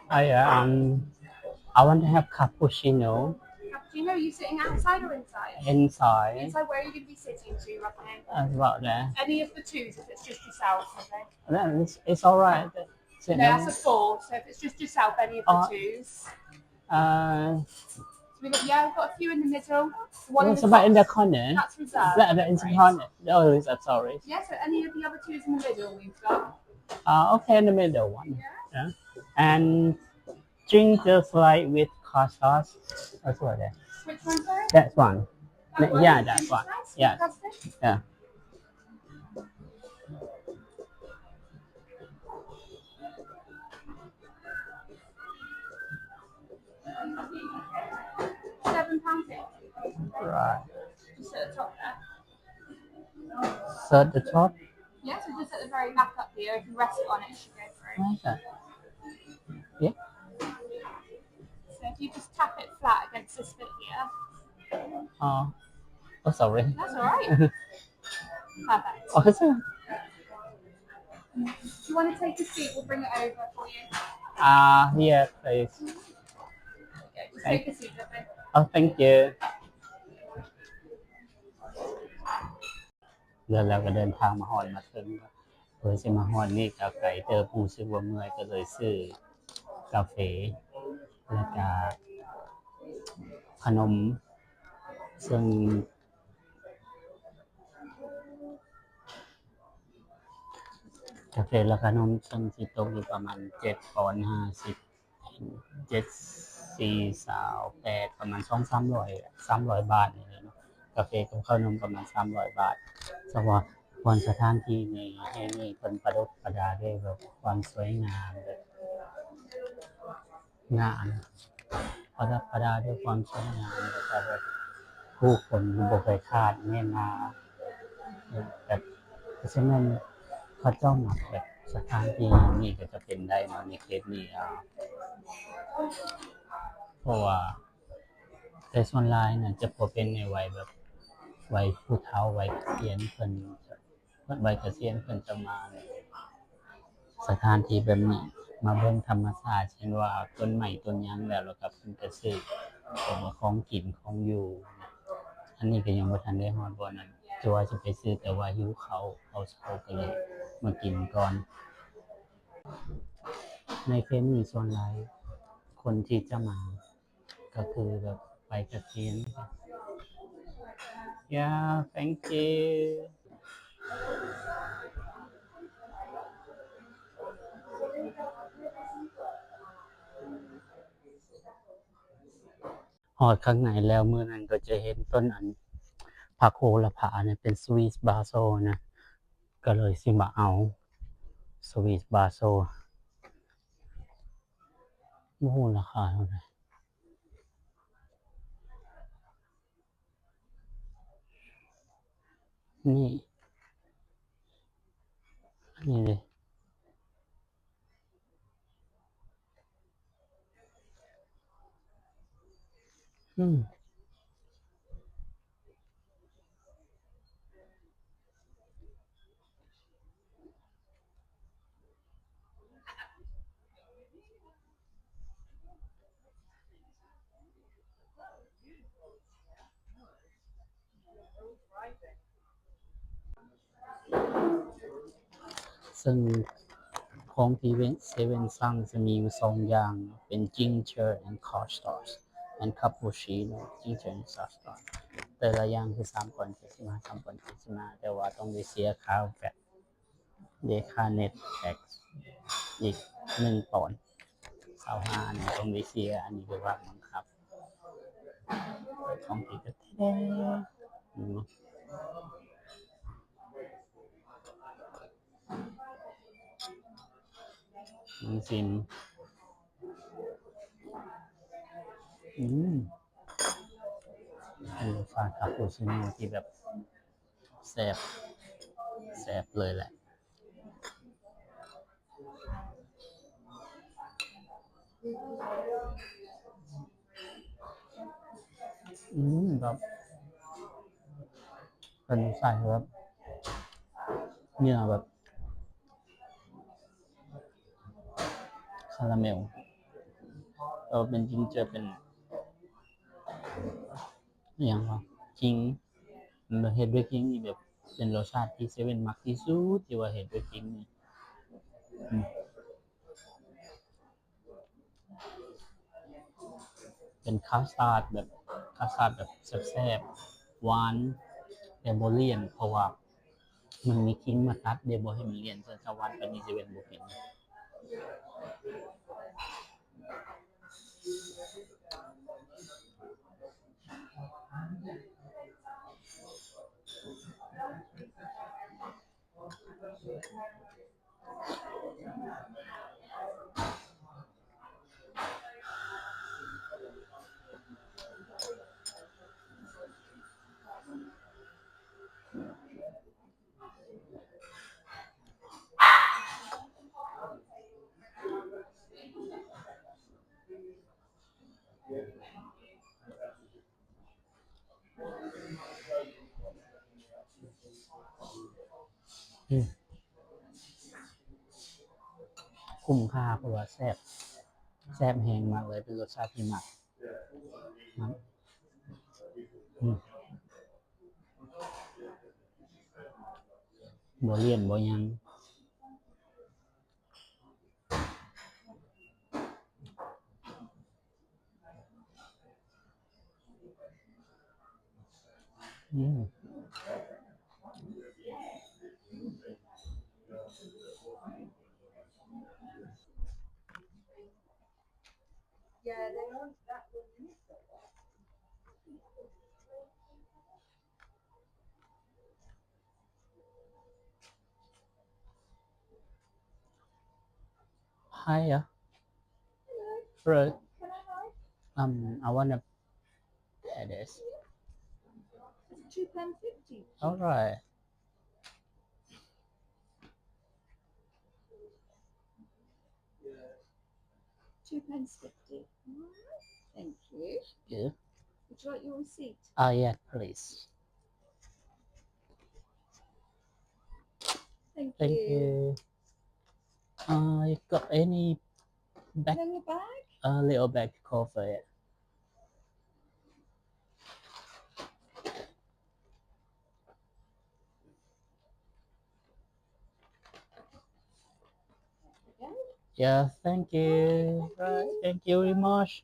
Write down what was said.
I, um, I want to have cappuccino. Cappuccino, are you sitting outside or inside? Inside. Inside, where are you going to be sitting to, Rodney? About there. Any of the twos if it's just yourself, Rodney? No, it's, it's all right. Sit No, down. That's a four, so if it's just yourself, any of the Uh, twos. Uh, So we got, yeah, we've got a few in the middle. One oh, in the somewhere in the top. Corner. That's reserved. That, that is Right. Corner. Oh, is that sorry? Yeah, so any of the other twos in the middle we've got. Uh, okay, in the middle one. Yeah. Yeah. And drink just like with hot sauce. That's what it is. Which one, sorry? That's one. That one? Yeah, Ginger that's one. Spice? Yeah. Custard? Yeah. Seven pound fifty. Right. Just at the top there. So at the top. Yeah, so just at the very back up here, if you rest it on it, it should go through. Okay. Yeah. So if you just tap it flat against this bit here. Oh. Oh, sorry. That's all right. Perfect. Oh, sorry. If you want to take a seat, we'll bring it over for you. Ah, yeah, please. Okay, just take a seat, lovely. Oh, thank you. ແລ້ວເຮົາກໍເດີນທາງມາຮອດມາເຖິງ ເພື່ອຊິມາຮອດນີ້ກໍໄກເຕີບ ຮູ້ສຶກວ່າເມື່ອຍ ກໍເລີຍຊື້ກາເຟ ແລ້ວກໍຂະໜົມ ເຊິ່ງກາເຟ ແລະ ຂະໜົມ ເຊິ່ງຊິຕົກຢູ່ປະມານເຈັດປອນຫ້າສິບ ເຈັດສີ່ຊາວແປດ ປະມານສອງສາມຮ້ອຍ ສາມຮ້ອຍບາດນີ້ແຫຼະເນາະ ກາເຟກັບເຂົ້າໜົມປະມານສາມຮ້ອຍບາດ. ສະເພາະບ່ອນສະຖານທີ່ໃນແຫ່ງນີ້ເພິ່ນປະດັບປະດາດ້ວຍແບບຄວາມສວຍງາມ ແບບງາມ ປະດັບປະດາດ້ວຍຄວາມສວຍງາມ ແລ້ວກໍແບບຜູ້ຄົນບໍ່ເຄີຍຂາດແມ່ນວ່າ ແບບ ເພາະສະນັ້ນເຂົາເຈົ້າມັກແບບສະຖານທີ່ນີ້ກໍຈະເປັນໄດ້ເນາະ ໃນເຂດນີ້ ອ່າ ເພາະວ່າ ແຕ່ສ່ວນຫຼາຍນັ້ນຈະບໍ່ເປັນໃນໄວແບບ ໄວຜູ້ເຖົ້າ ໄວກະສຽນ ເພິ່ນ ໄວກະສຽນເພິ່ນຈະມາສະຖານທີ່ແບບນີ້ ມາເບິ່ງທຳມະຊາດ ເຊັ່ນວ່າຕົ້ນໄມ້ຕົ້ນຫຍັງແລ້ວ ແລ້ວກໍເພິ່ນກະຊື້ ແບບວ່າຂອງກິນຂອງຢູ່. ອັນນີ້ກໍຍັງບໍ່ທັນໄດ້ຮອດບ່ອນນັ້ນ ຈະວ່າຊິໄປຊື້ ແຕ່ວ່າຫິວເຂົ້າ ເຂົ້າເຊົ້າກໍເລີຍມາກິນກ່ອນ. ໃນເຂດນີ້ສ່ວນຫຼາຍຄົນທີ່ຈະມາ ກໍຄືແບບໄວກະສຽນ. Yeah, thank you. ຮອດຂ້າງໃນແລ້ວ ມື້ນັ້ນກໍຈະເຫັນຕົ້ນອັນ ຜັກໂຫລະພານີ້ເປັນ Swiss Basil ນະ ກໍເລີຍຊິມາເອົາ Swiss Basil. ບໍ່ຮູ້ລາຄາເທົ່າໃດ. ນີ້ ອັນນີ້ເດ້. ອືມ. Thriving. ເຊິ່ງຂອງທີ່ເຊເວັນສັ່ງຈະມີຢູ່ສອງຢ່າງ ເປັນ ginger and cornstarch and cappuccino, ginger and cornstarch. ແຕ່ລະຢ່າງຄືສາມປອນເຈັດສິບຫ້າ ສາມປອນເຈັດສິບຫ້າ ແຕ່ວ່າຕ້ອງໄດ້ເສຍຄ່າແວັດ ເດ ຄ່າ net tax ອີກໜຶ່ງປອນຊາວຫ້າ ອັນນີ້ຕ້ອງໄດ້ເສຍ ອັນນີ້ແບບວ່າບັງຄັບ ຂອງທີ່ແທ້ໆ ອືມ ມັນຊິມ ອືມ ເປັນຊາຄາປູຊິໂນທີ່ແບບ ແຊບ ແຊບເລີຍແຫຼະ. ອືມ ແບບ ເປັນສາຍແບບ ເນື້ອແບບ ຄາຣາເມລ. ເອີ ເປັນຈິງເຈີ ເປັນ ອີ່ຫຍັງວະ ຄິງ ເຮັດດ້ວຍຄິງນີ້ແບບເປັນລົດຊາດທີ່ເຊເວັ່ນມັກທີ່ສຸດ ທີ່ວ່າເຮັດດ້ວຍຄິງນີ້ ອືມ ເປັນຄັສຕາດແບບ ຄັສຕາດແບບແຊບໆ ຫວານ ແຕ່ບໍ່ລຽນ ເພາະວ່າມັນມີຄິງມາຕັດເດ້ ບໍ່ໃຫ້ມັນລຽນ ຖ້າຫວານປານນີ້ເຊເວັ່ນບໍ່ກິນ. ອືມ ຄຸ້ມຄ່າ ເພາະວ່າແຊບ ແຊບແຮງມາກເລີຍ ເປັນລົດຊາດທີ່ມັກ ມັກ ອືມ ບໍ່ລຽນບໍ່ຫຍັງ. ອືມ Hiya. Hello. Um, I wanna pay this. It's two pound fifty. All right. Two pounds fifty. All right. Thank you. Yeah. Would you like your receipt? Ah, yeah, please. Thank you. Thank you. Uh, you got any bag? Little bag? A little bag cover, yeah. Yeah, thank you. Right, thank you very much.